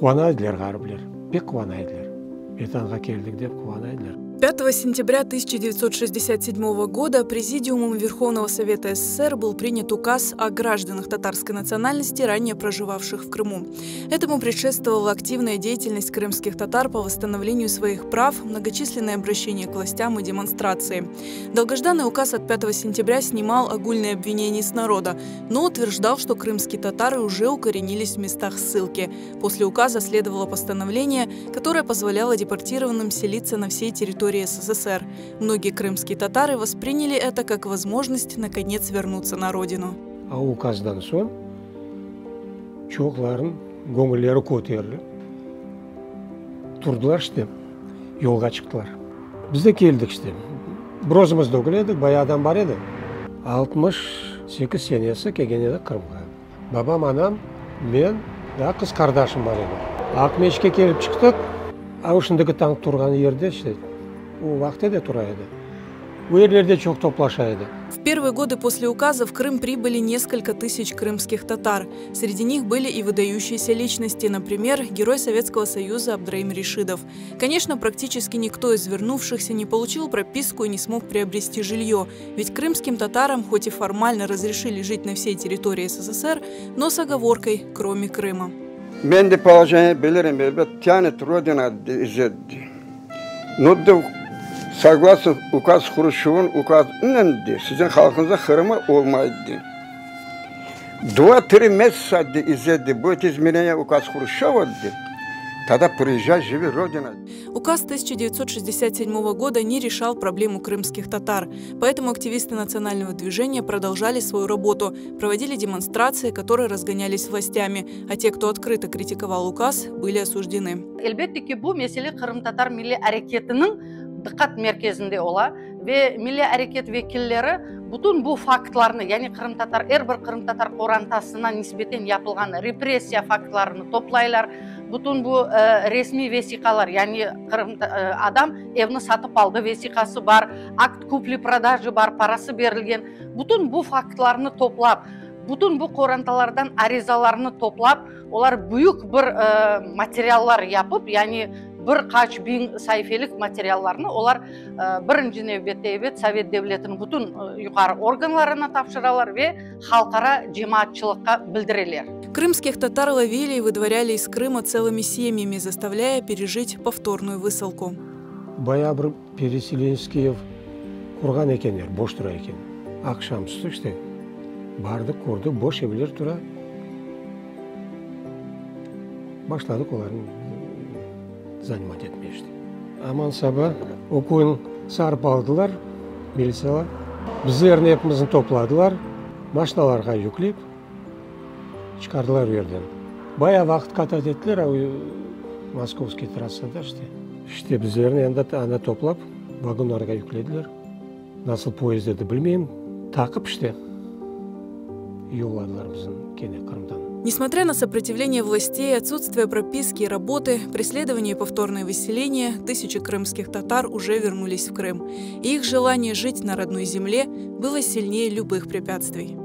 Quvana ediler ğaripler, pek quvana ediler. Vetanğa keldik dep quvana ediler. 5 сентября 1967 года Президиумом Верховного Совета СССР был принят указ о гражданах татарской национальности, ранее проживавших в Крыму. Этому предшествовала активная деятельность крымских татар по восстановлению своих прав, многочисленные обращения к властям и демонстрации. Долгожданный указ от 5 сентября снимал огульные обвинения с народа, но утверждал, что крымские татары уже укоренились в местах ссылки. После указа следовало постановление, которое позволяло депортированным селиться на всей территории СССР. Многие крымские татары восприняли это как возможность наконец вернуться на родину. A ukazdan soñ çoqlarınıñ göñülleri köterilip, turdılar işte, yolğa çıqtılar. Biz de keldik işte. Bir özümiz degil edik, bayağı adam bar edi. 68 senesi kelgen edik Qırımğa. Babam, anam, men, daa qız qardaşım bar edi. Aqmescitke kelip çıqtıq. A şimdiki tank turğan yerde işte, o vaqıtte de tura edi. O yerlerde çoq toplaşa edi. В первые годы после указа в Крым прибыли несколько тысяч крымских татар. Среди них были и выдающиеся личности, например, герой Советского Союза Абдраим Решидов. Конечно, практически никто из вернувшихся не получил прописку и не смог приобрести жилье, ведь крымским татарам хоть и формально разрешили жить на всей территории СССР, но с оговоркой «кроме Крыма». Men de положение bilirim, elbet, тянет Родина Но согласно указ Хрущевın ukazınen de, siziñ halqıñızda Qırımı olmaydı. Два-три месяца из будет изменение указ Хрущева, тогда приезжай, живи, Родина. Указ 1967 года не решал проблему крымских татар. Поэтому активисты национального движения продолжали свою работу, проводили демонстрации, которые разгонялись властями, а те, кто открыто критиковал указ, были осуждены. Elbette ki, bu mesele qırımtatar milliy areketiniñ diqqat merkezinde ola ve milliy areket vekilleri bütün bu faktlarnı, yani qırımtatar, er bir qırımtatar qorantasına nisbeten yapılğan repressiya faktlarını toplaylar, bütün bu resmiy vesiqalar, yani qırım adam evni satıp aldı vesiqası bar, akt kupli-prodajı bar, parası berilgen, bütün bu faktlarnı toplap, bütün bu qorantalardan arizalarnı toplap, olar büyük bir materiallar yapıp, yani bir qaç biñ saifelik materiallarnı olar birinci nevbette, ebet, Sovet devletiniñ bütün yuqarı organlarına tapşıralar ve halqara cemaatçılıqqa bildireler. Крымских татар ловили и выдворяли из Крыма целыми семьями, заставляя пережить повторную высылку. Bayağı bir переселенческий ev qurğan ekenler, boş tura eken. Aqşam üstü işte bardıq, kördik, boş evler tura. Başladıq olarnı занимать etmege işte. Aman saba o köyni sarıp aldılar militsiyalar. Bizlerni epimizni topladılar, maşinalarğa yüklep çıqardılar o yerden. Bayağı vaqıt katat ettiler Moskovskiy trassada işte. İşte bizlerni endi anda toplap vagonlarğa yüklediler. Nasıl poyezd edi bilmeyim, taqıp işte yolladılar bizni kene Qırımdan. Несмотря на сопротивление властей, отсутствие прописки и работы, преследование и повторное выселение, тысячи крымских татар уже вернулись в Крым. И их желание жить на родной земле было сильнее любых препятствий.